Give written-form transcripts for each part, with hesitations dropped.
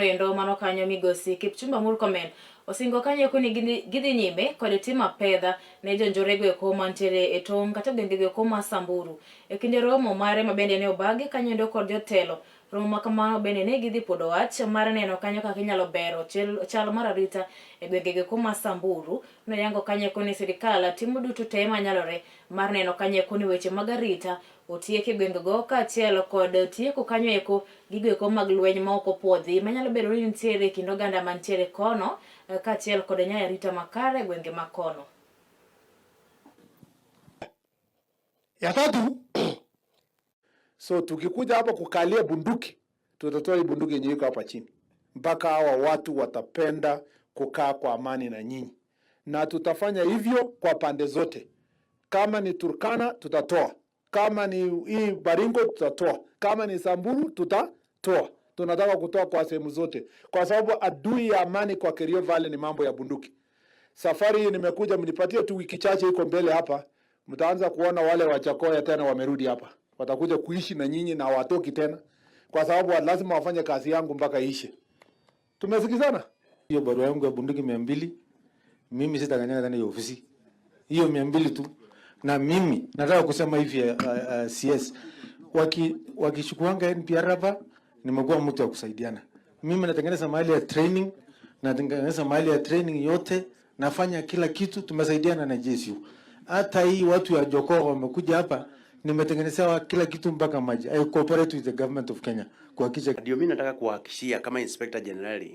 Endo mano kanyo migosi Kipchumba Murkomen osingo kanyo eko ni gidhi nyime kod timo apedha ne jonjorego eko mantiere e tong' kata gwengego eko ma Samburu. E kinde romo mare ma bende ne obagi kanyo endo kod jotelo, romo ma kamano bende ne gidhi puodo wach mar neno kanyo kaka inyalo bero chal mar arita e gwengego eko ma Samburu. Noyango kanyo eko ni sirikal timo duto te manyalore mar neno kanyo eko ni weche mag arita otiek e gwengego kaachiel kod tieko kanyo eko gigo eko mag lweny ma ok opuodhi manyalo bedo ni nitiere e kind oganda mantiere kono eh, kaachiel kod nyayo arita makare e gwenge ma kono. Ya tatu, so tukikuja hapa kukalia bunduki, tutatoa hii bunduki yenye iko hapa chini mpaka hawa watu watapenda kukaa kwa amani na nyinyi, na tutafanya hivyo kwa pande zote. Kama ni Turkana tutatoa, kama ni hii Baringo tutatoa, kama ni Samburu tutatoa. Tunataka kutoa kwa sehemu zote, kwa sababu adui ya amani kwa Kerio Valley ni mambo ya bunduki. Safari hii nimekuja, mnipatie tu wiki chache iko mbele hapa, mtaanza kuona wale Wachakoya tena wamerudi hapa, watakuja kuishi na nyinyi na hawatoki tena, kwa sababu lazima wafanye kazi yangu mpaka iishe. Tumesikizana? Hiyo barua yangu ya bunduki 200, mimi sitakanyaga tena hiyo ofisi hiyo 200 tu. Na mimi nataka kusema hivi CS wakichukuanga NPR hapa, nimekuwa mtu wa kusaidiana. Mimi natengeneza mahali ya training, natengeneza mahali ya training yote, nafanya kila kitu, tumesaidiana na JSU. Hata hii watu ya Jokoo wamekuja hapa, nimetengenezewa kila kitu mpaka maji. I cooperate with the government of Kenya kuhakikisha. Ndio mimi nataka kuhakikishia kama Inspector General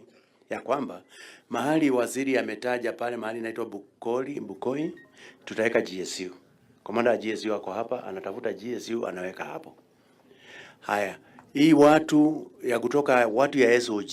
ya kwamba mahali waziri ametaja pale mahali inaitwa Bukoli, Bukoi, tutaweka GSU. Komanda wa GSU ako hapa, anatafuta GSU anaweka hapo. Haya, hii watu ya kutoka watu ya SOG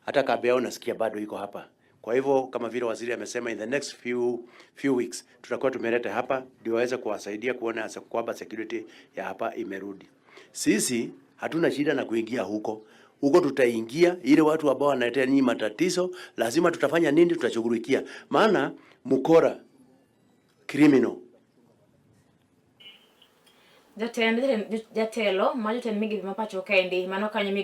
hata kabla yao nasikia bado iko hapa. Kwa hivyo kama vile waziri amesema in the next few weeks tutakuwa tumeleta hapa ndio waweze kuwasaidia kuona kwamba security ya hapa imerudi. Sisi hatuna shida na kuingia huko. Huko tutaingia, ile watu ambao wanaletea nyinyi matatizo, lazima tutafanya nini? Tutashughulikia. Maana mkora criminal Jatend jatelo ma jotend migepe ma pacho kaendi mano kanyo.